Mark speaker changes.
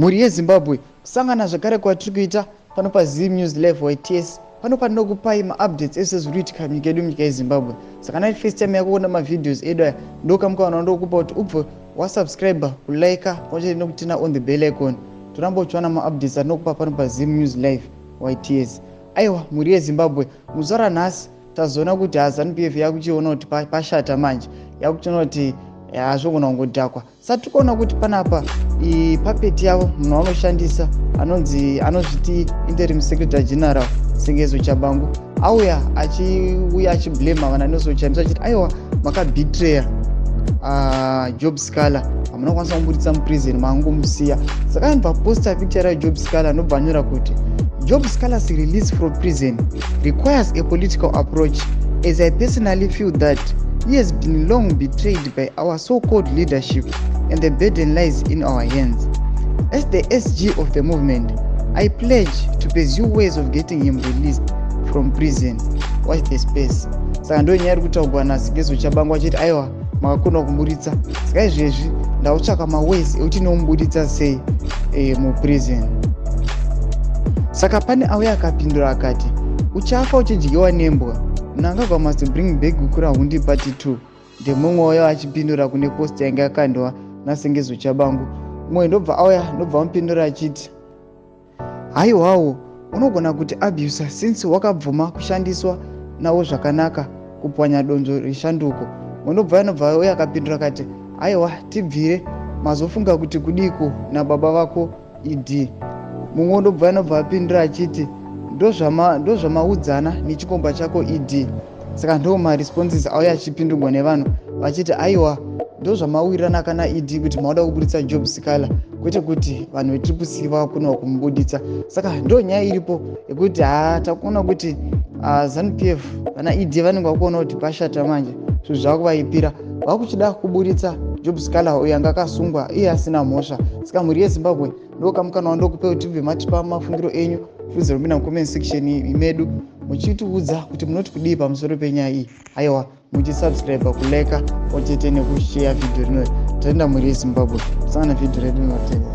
Speaker 1: Mhuri yeZimbabwe, kusangana zvakare kwatiri kuita pano paZim News Live YTS. Pano pandinokupai maupdates ese zviri kuitika munyika yedu, munyika yeZimbabwe. Saka nai first time yako kuona mavideos edu aya, ndokamukawana ndokupa kuti ubve wasubscribe, kulike, pamwe nekuturn on the bell icon, toramba uchiwana maupdates atinokupa pano paZim News Live YTS. Aiwa, mhuri yeZimbabwe, muzuva ranhasi tazoona kuti haZANU PF yakuchiona kuti pashata manje, yakuchiona kuti hazvogona kungodhakwa. Saka tiri kuona kuti panapa puppet yavo, munhu vanoshandisa anonzi, anozviti interim secretary general Sengezo Tshabangu, auya achiuya achiblame vana Nelson Chamisa, achiti aiwa, makabetreya Job Sikhala, hamuna kukwanisa kumuburitsa muprison, mangomusiya. Saka anobva posta picture raJob Sikhala, anobva anyora kuti, "Job Sikhala's release from prison requires a political approach, as I personally feel that he has been long betrayed by our so-called leadership and the burden lies in our hands. As the SG of the movement, I pledge to pursue ways of getting him released from prison. Watch the space." Saka ndo nyaya iri kutaurwa naSengezo Tshabangu, achiti aiwa, makakona kumuburitsa, saka izvezvi ndakutsvaka maways ekuti nomubuditsa sei muprison. Saka pane auya akapindura akati, "Uchafa uchidyiwa nembwa. Mnangagwa must bring back Gukurahundi Part 2." Ndemumwe wauya achipindura kune post yange yakandwa naSengezo Tshabangu. Mumwe ndobva auya, ndobva amupindura achiti, "Haiwawo, unogona kuti abuser since wakabvuma kushandiswa navo zvakanaka kupwanya donzvo reshanduko." Mwe ndobva auya akapindura akati, "Aiwa, tibvire, mazofunga kuti kudiko nababa vako ED." Mumwe ndobva anobva apindura achiti, "Ndozvamaudzana nechikomba chako ED." Saka ndo maresponses auya achipindurwa nevanhu vachiti aiwa, ndozvamawirirana kana ED kuti mauda kuburitsa Job Sikhala, kwete kuti vanhu veTriple C vakunawo kumubuditsa. Saka ndo nyaya iripo yekuti ha, takuona kuti ZANU PF, vana ED vanenge vakuona kuti pashata manje, zvinhu zvakuvaipira, vakuchida kuburitsa Job Sikhala uyo anga akasungwa iye asina mhosva. Saka mhuri yeZimbabwe, ndokamukana wandokupe kuti tibve matipa mafungiro enyu. Fudzira kupinda mucomment section medu muchitiudza kuti munoti kudii pamusoro penyaya iyi. Aiwa, muchisubscribe, kulike, pamwechete nekushare vhidhiyo rinori. Totenda, mhuri yeZimbabwe. Kusangana vhidhiyo redu rinotevera.